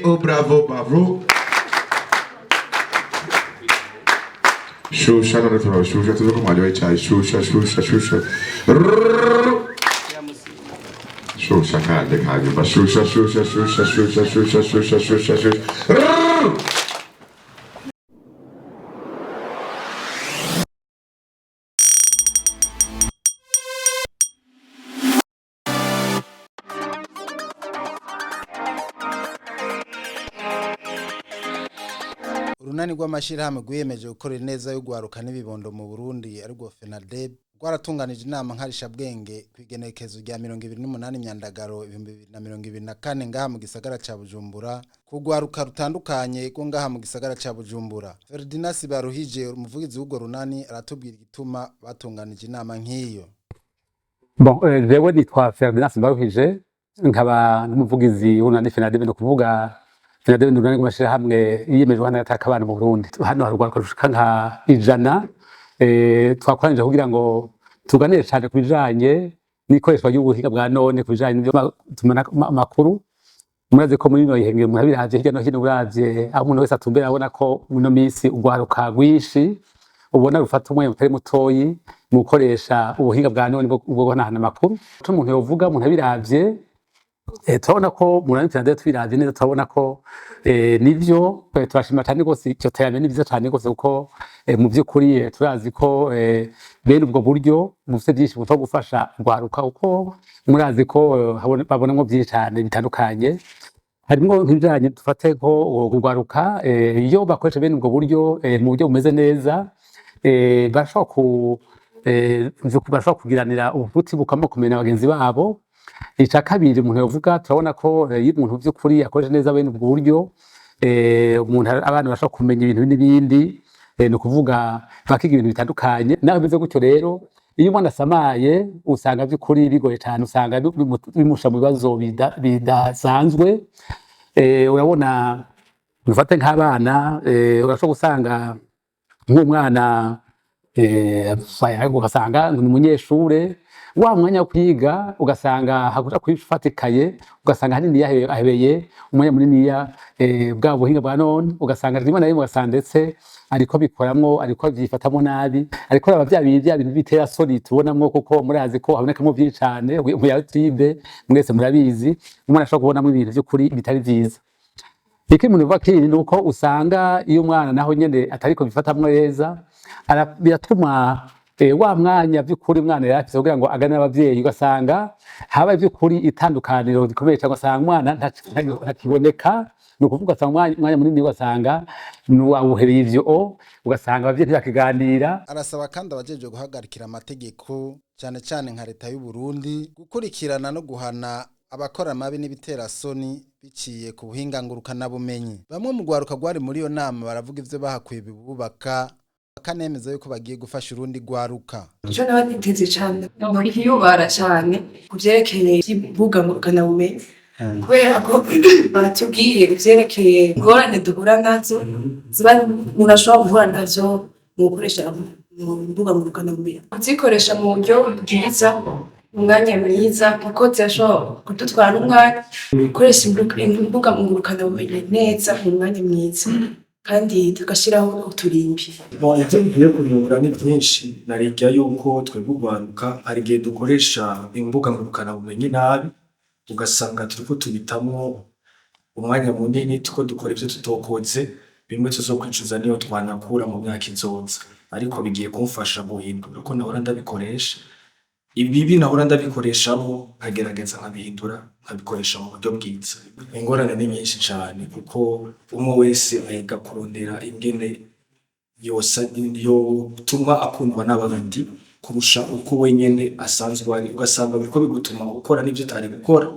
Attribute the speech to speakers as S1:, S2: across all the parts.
S1: Oh, bravo, bravo. Shusha none turabashusha tuve ko mwari wicaye. Shusha, shusha, shusha. Rrrr. Shusha kandi hanyuma shusha, shusha, shusha, shusha, shusha, shusha, shusha, shusha. Rrrr.
S2: Urunani rw'amashirahamwe rwiyemeje gukorera ineza y'ugwaruka n'ibibondo mu Burundi, arirwo FENADEB, rwaratunganije inama nkarishabwenge kw'igenekerezo rya 28 Myandagaro 2024 ngaha mu gisagara ca Bujumbura, ku rwaruka rutandukanye rwo ngaha mu gisagara ca Bujumbura. Ferdinand Sibaruhije, umuvugizi w'urwo runani, aratubwira igituma batunganije inama nk'iyo.
S3: Bon, jewe nitwa Ferdinand Simbaruhije, nkaba n'umuvugizi w'urunani FENADEB. Ni ukuvuga FENADEB ni urunani rw'amashirahamwe yiyemeje guhana agateka abana mu Burundi. Hano hari urwaruka rushika nka 100, twakoranije kugira ngo tuganire cane ku bijanye n'ikoreshwa ry'ubuhinga bwa none, ku bijanye n'ivyo amakuru. Murazi ko muri bino bihe, murabiravye hirya no hino, uravye aho umuntu wese atumbera, abona ko muno misi urwaruka rwinshi ubona rufata umwanya utari mutoyi mu gukoresha ubuhinga bwa none bwo guhanahana amakuru. Ico umuntu yovuga, umuntu abiravye, turabona ko mu runani FENADEB tubiravye neza, turabona ko nivyo, turashima cane gose iryo terambere, ni vyiza cane gose, kuko mu vy'ukuri turazi ko bene ubwo buryo bufise vyinshi bushobora gufasha urwaruka, kuko murazi ko babonamwo vyinshi cane bitandukanye, harimwo nk'ibijanye, dufate ko urwaruka, iyo bakoresha bene ubwo buryo mu buryo bumeze neza, barashobora kugiranira ubucuti bukomakomeye na bagenzi babo. Ica kabiri umuntu yovuga, turabona ko iyo umuntu vy'ukuri akoresha neza bene ubwo buryo, umuntu abana bashobora kumenya ibintu n'ibindi, ni ukuvuga bakiga ibintu bitandukanye. Naho bimeze gutyo rero, iyo umwana asamaye usanga vy'ukuri bigoye cane, usanga bimusha mu bibazo bidasanzwe. Urabona, dufate nk'abana, urashobora gusanga nk'umwana, ugasanga ni umunyeshure, wa mwanya wo kwiga ugasanga hakuja kwifatikaye, ugasanga haniniya ahebeye umwanya muniniya bwa buhinga bwa none, ugasanga rimwe na rimwe ugasanga ndetse ariko bikoramwo, ariko avyifatamwo nabi, ariko araba vya bintu, vya bintu bitera soni tubonamwo, kuko murazi ko habonekamwo vyinshi cane mu YouTube, mwese murabizi, umwana ashobora kubonamwo ibintu vy'ukuri bitari vyiza. Ikindi umuntu bivuga kindi ni uko usanga iyo umwana naho nyene atariko bifatamwo neza, biratuma wa mwanya vy'ukuri umwana yari afise kugira ngo agane n'abavyeyi, ugasanga habaye vy'ukuri itandukaniro rikomeye cane, ugasanga umwana ntakiboneka. Ni ukuvuga ugasanga umwanya munini ugasanga wawuhereye ivyo, ugasanga abavyeyi ntibakiganira.
S2: Arasaba kandi abajejwe guhagarikira amategeko, cane cane nka leta y'u Burundi, gukurikirana no guhana abakora amabi n'ibiterasoni biciye ku buhinga ngurukanabumenyi. Bamwe mu rwaruka rwari muri iyo nama baravuga ivyo bahakuye bibubaka, bakanemeza yuko bagiye gufasha urundi rwaruka.
S4: Ico naba niteze cane ni ukwiyubara cane ku vyerekeye ivy'imbuga ngurukanabumenyi, kubera ko batubwiye ivyerekeye ingorane duhura nazo, ziba umuntu ashobora guhura nazo mu gukoresha mu mbuga ngurukanabumenyi, kuzikoresha mu buryo bwiza, umwanya mwiza, kuko zirashobora kudutwara n'umwanya. Gukoresha imbuga ngurukanabumenyi neza mu mwanya mwiza, kandi tugashiraho uturimbi.
S5: Bon, ivyo bigiye kunyungura ni vyinshi. Narirya yuko twebwe urwaruka hari igihe dukoresha imbuga ngurukanabumenyi nabi, ugasanga turiko tubitamwo umwanya munini, turiko dukora ivyo tutokoze, bimwe tuzokwicuza niyo twanakura mu myaka izoza. Ariko bigiye kumfasha guhindura uko nahora ndabikoresha, ibibi nahora ndabikoreshamwo nkagerageza nkabihindura, nkabikoresha mu buryo bwiza. Ingorane ni nyinshi cane, kuko umwe wese ahiga kurondera ingene yosa yotuma akundwa n'abandi kurusha uko wenyene asanzwe ari, ugasanga biriko bigutuma ukora n'ivyo utari gukora,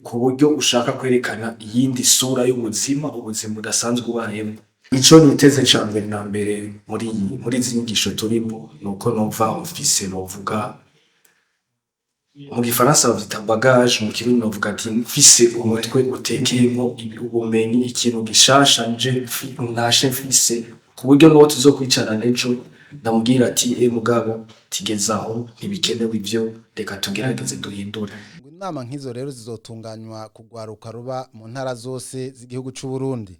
S5: ku buryo ushaka kwerekana iyindi sura y'ubuzima, ubuzima budasanzwe ubayemwo. Ico niteze ca mbere na mbere muri izi nyigisho turimwo, nuko nova mfise, novuga mu gifaransa bavyita bagage, mu kirundi novuga ati mfise umutwe utekeyemwo ubumenyi, ikintu gishasha nje ntashe mfise, ku buryo n'uwo tuzokwicarana ejo ndamubwira ati: "E mugabo, tigeze aho ntibikenewe ivyo, reka tugerageze duhindure."
S2: Ngo Inama nk'izo rero zizotunganywa kugwaruka ruba mu ntara zose z'igihugu c'u Burundi.